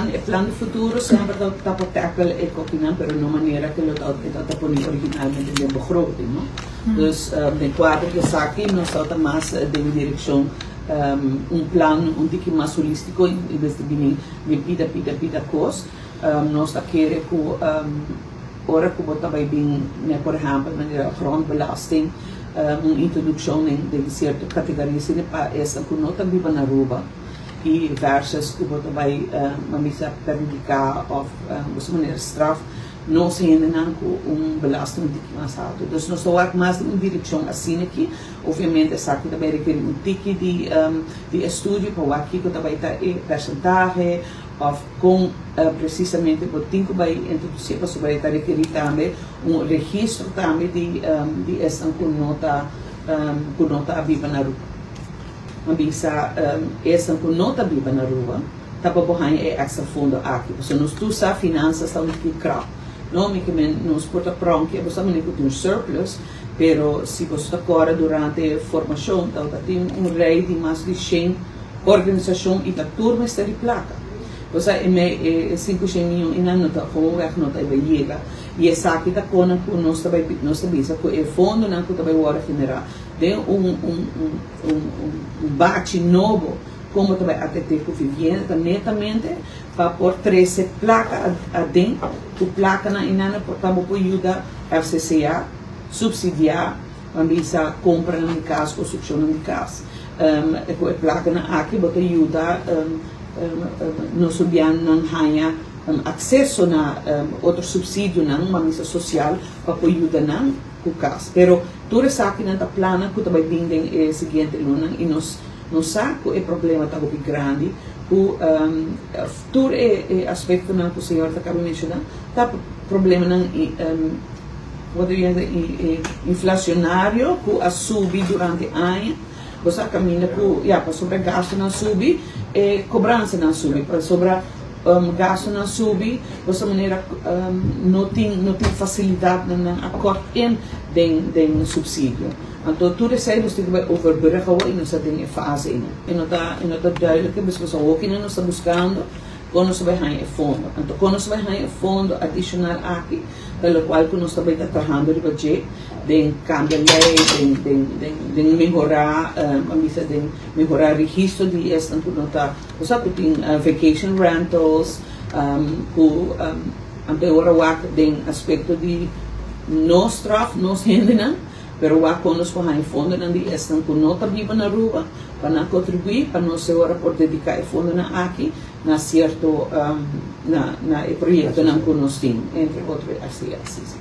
E plan di futuro semper ta pa tackle e kokinan, pero no manera ku lo ta pone originalmente den begroting, no? Dus den kuadro di esaki nos ta mas den direkshon un plan un tiki mas holístiko en bes di bini den pida pida pida kos. Nos ta kere ku ora ku bo ta bai bin, por ehèmpel, manera grondbelasting, un introdukshon den sierto kategoria asina pa esnan ku no ta biba na Aruba i versus ku bo ta bai misa perhudiká òf bo manera straf nos hendenan ku un belasting un tiki mas alto. Dus nos ta wak mas den un direkshon asina aki. Obviamente esaki ta bai rekerí un tiki di estudio pa wak kiko ta bai ta e persentahe òf kon presisamente bo tin ku bai introdusí, pasobra e ta rekerí tambe un registro tambe di esnan ku no ta biba na Aruba. Mi bisa esnan ku no ta biba na Aruba, ta pa bo haña e extra fondo aki. Pasobra nos tur sa finansa ta un tiki krap. No, mi ke men nos por ta pronk, bo sa manera ku tin un surplus, pero si bo ta kore durante formashon, ta tin un rei di mas di 100 organisashon i ta tur mester di plaka. Osea, e 500 mion einan no ta gewoonweg no ta yega. I esaki ta kon ku nos ta bisa ku e fondonan ku ta bai wòrdu generá den un bachi nobo komo ta bai atendé ku vivienda ta netamente pa por trese plaka aden, ku plakanan einan por ta por yuda FCCA supsidiá, ban bisa, kompra di kas, konstrukshon di kas. E plakanan aki bo ta yuda nos nan haña akseso na otro supsidionan, ban bisa, sosial pa por yuda nan ku kas. Pero tur esakinan ta plan ku ta bai bin den e siguiente lunanan i nos sa ku e problema ta hopi grandi, ku tur e aspektonan ku señor ta kaba menshoná ta problemanan wat inflashonario ku a subi durante aña. Bo sa kaminda ku ya pasobra gastonan subi, e kobransanan subi, pasobra gastonan subi, bo sa manera no tin fasilidat nan a kort in den supsidio. Anto tur esei nos tin ku bai overbruggen i nos ta den e fase ei. E no ta duidelijk, dus nos awor nos ta buskando kon nos bai haña e fondo. Anto kon nos bai haña e fondo adishonal aki, pa lokual ku nos tambe ta trahando riba dje, den kambia lei, den mehorá, bisa, den mehorá registro di esnan ku no ta, osea, ku tin vacation rentals, ku anto ora wak den aspekto di no straf nos hendenan, pero wak kon nos por haña fondonan di esnan ku no ta biba na Aruba, pa nan kontribuí, pa nos ora por dediká e fondonan aki na sierto na e proyektonan ku nos tin, entre otro FCS.